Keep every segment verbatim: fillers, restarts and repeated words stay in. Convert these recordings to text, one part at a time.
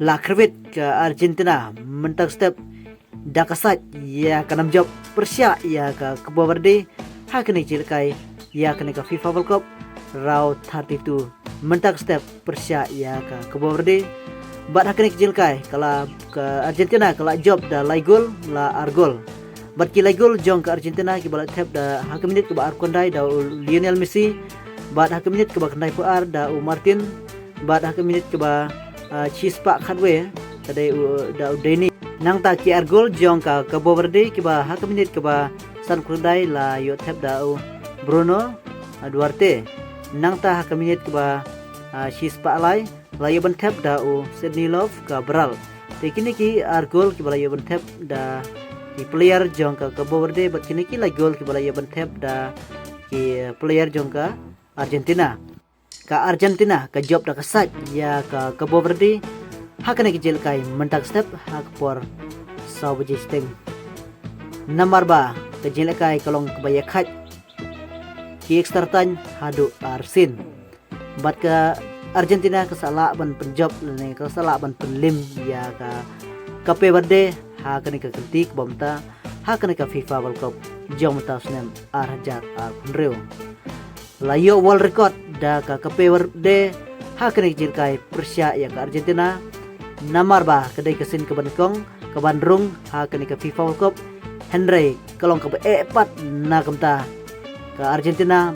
La khyrwit ka Argentina mynta ka step da ka sait ïa ka nam jop pyrshah ïa ka Cabo Verde ha kane ka jingïalehkai ïa kane ka FIFA World Cup round thirty-two. Mynta ka step pyrshah ïa ka Cabo Verde. Bad ha kane ka jingïalehkai ka la ka Argentina ka la jop da lai gol la ar gol. Bad ki lai gol jong ka Argentina kiba la thep da ha ka minit kaba arphew khyndai da u Lionel Messi. Bad ha ka minit kaba khyndaiphew ar da u Martin. Bad ha ka minit kaba, ah, shispah khatwei ka dei u da u Deni. Nangta ki ar gol jong ka Cabo Verde kiba ha ka minit kaba sanphew khyndai la ïoh thep da u Bruno, ah, Duarte. Nangta ha ka minit kaba, ah, shispah lai la ïoh ban thep da u Sydney Love Cabral. Te kine ki ar gol kiba la ïoh ban thep da ki player jong ka Cabo Verde bad kine ki lai gol kiba la ïoh ban thep da ki player jong ka Argentina. Ka Argentina ka jop da ka sait ïa ka Cabo Verde ha kane ka jingïalehkai mynta ka step ha ka por saw baje shiteng. Namar ba ka jingïalehkai ka long kaba ïakhaid ki extra time haduh ar sien. Bad ka Argentina ka sa lah ban pynjop lane ka sa lah ban pynlim ïa ka Cape Verde ha kane ka kynti kaba mynta ha kane ka FIFA World Cup jong mynta u snem ar hajar arphew hynriew. La ïoh world record da ka Cape Verde ha kane ka jingïalehkai pyrshah ïa ka Argentina. Namar ba ka dei ka sien kaba nyngkong kaban rung ha kane ka FIFA World Cup. Hynrei ka long kaba eh pat na ka bynta ka Argentina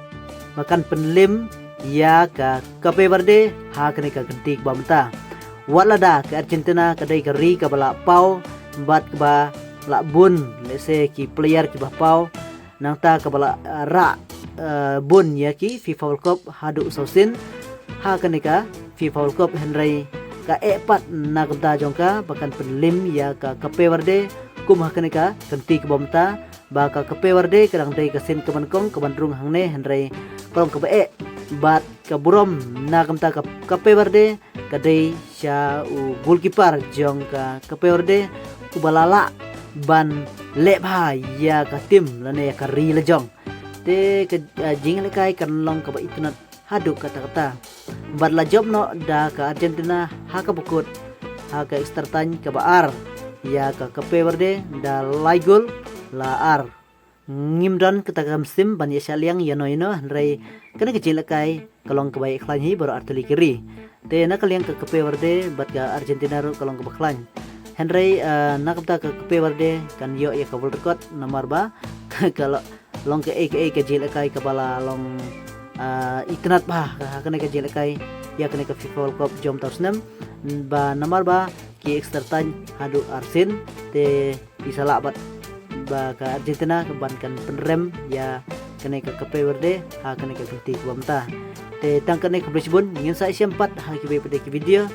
ba kan pynlim ïa ka Cape Verde ha kane ka kynti kaba mynta. Wat lada ka Argentina ka dei ka ri kaba la paw bad kaba la bun lehse ki player kiba paw, nangta kaba la, ah, rah, ah, bun ïa ki FIFA World Cup haduh saw sien ha kane ka FIFA World Cup, hynrei ka eh pat na ka bynta jong ka ba kan pynlim ïa ka Cape Verde kum ha kane ka kynti kaba mynta. Ba ka Cape Verde ka dang dei ka sien kaba nyngkong kaban rung hangne, hynrei ka long kaba eh bad ka burom na ka bynta ka Cape Verde ka dei sha u goalkeeper jong ka Cape Verde uba la lah ban leh bha ïa ka team lane ïa ka ri la jong. Te ka, ah, jingïalehkai kan long kaba itynnad haduh katta katta. Bad la jop noh da ka Argentina ha kaba kut ha ka extra time kaba ar ïa ka Cape Verde da lai gol la ar. Ngim don kata ka mynsiem ban ïa shah liang ïano ïano, hynrei kane ka jingïalehkai ka long kaba ïakhlaiñ hi baroh artylli ki ri. Te na ka liang ka Cape Verde bad ka Argentina ruh ka long kaba khlaiñ. Hynrei, ah, na ka bynta ka Cape Verde kan ïoh ïa ka world record namar ba ka long, long kaei kaei ka jingïalehkai kaba la long, ah, itynnad bha ha kane ka jingïalehkai ïa kane ka FIFA World Cup jong mynta u snem. Ba namar ba ki extra time haduh ar sien, te ki sa lah bad ba ka Argentina ka ban kan pynrem ïa kane ka Cape Verde ha kane ka kynti kaba mynta. Te tang kane, khublei shibun, ngin sa ïashem pat ha kiwei pat de ki video.